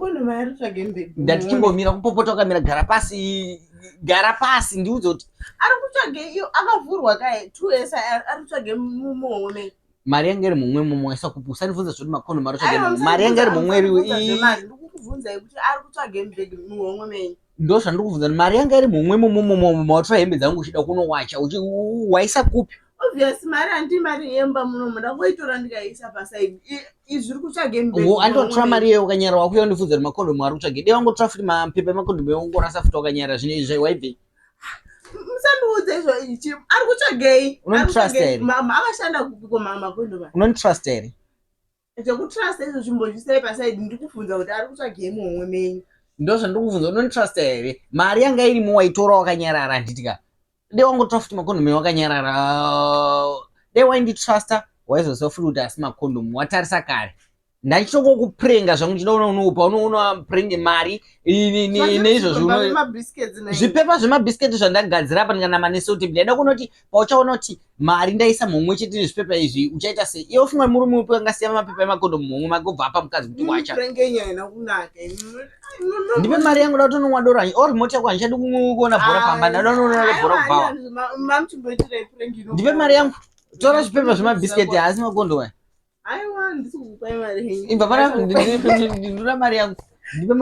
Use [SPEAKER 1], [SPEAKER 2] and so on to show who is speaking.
[SPEAKER 1] Makondomu ari kutsvage mubhegi.
[SPEAKER 2] Ndati chimbomira kupopota wakamira, gara pasi, gara pasi ndiudze kuti
[SPEAKER 1] Ari kutsvage iyo akavhurwa kai 2S ari kutsvage mumomwe menyu.
[SPEAKER 2] Mari yanga iri mumwe mumwe waisa kupi? Usandibvunza zvekuti makondomu ari kutsvage mumwe. Mari yanga iri mumwe iri
[SPEAKER 1] Ndikukubvunzai kuti ari kutsvage mubhegi muhomwe menyu.
[SPEAKER 2] Ndo zvandiri kubvunza, mari yanga iri mumwe mumwe mawatora hembe dzangu uchida kunowacha, waisa kupi?
[SPEAKER 1] Obvious mari handi mari yemba munomu, ndangoitora ndikaisa paside. Izvi uri kutsvage mubhegi.
[SPEAKER 2] Andotora mari iyoyo wakanyara, wakuya undibvunza kuti makondomu ari kutsvage. Dei wangotora futi mapepa emakondomu ongorasa futi wakanyara, zvino izvi waibvei?
[SPEAKER 1] Musandiudze izvo ichi ari kutsvagei.
[SPEAKER 2] Unonditrust here?
[SPEAKER 1] Mama akashanda kupiko makondomu?
[SPEAKER 2] Unonditrust here?
[SPEAKER 1] Zvekutrust izvo chimbozvisai paside, ndikubvunza kuti ari kutsvagei muhomwe menyu.
[SPEAKER 2] Ndo zvandiri kubvunza, unonditrust here? Mari yanga irimo waitora wakanyarara, handiti ka? Dei wangotora futi makondomu wakanyarara. Dei wainditrusta waizoziva futi kuti asi makondomu watarisa kare. Ndachitokokupurenga zvangu, ndichida unopa unoona purenge mari neizvozvo zvipepa zvemabhisiketi zvandagadzira apa ndikanama nesoti. Ndaida kuona kuti pauchaona kuti mari ndaisa mumwe chete nezvipepa izvi uchaita sei. Iwe ufunga murume upi angasiya mapepa emakondomu mumwe make obva apa mukadzi kuti wacha? Ndipe mari yangu, da kutonomwa doro or remote yako, handichadi kuona bhora pamba, ndada kunoona bhora kubhawa. Ndipe mari yangu, tora zvipepa zvemabhisiketi, haasi makondomu aya.
[SPEAKER 1] Aiwa, ndisi kukupai mari henyu.
[SPEAKER 2] Ibva pana, ndinoda mari yangu, ndipe.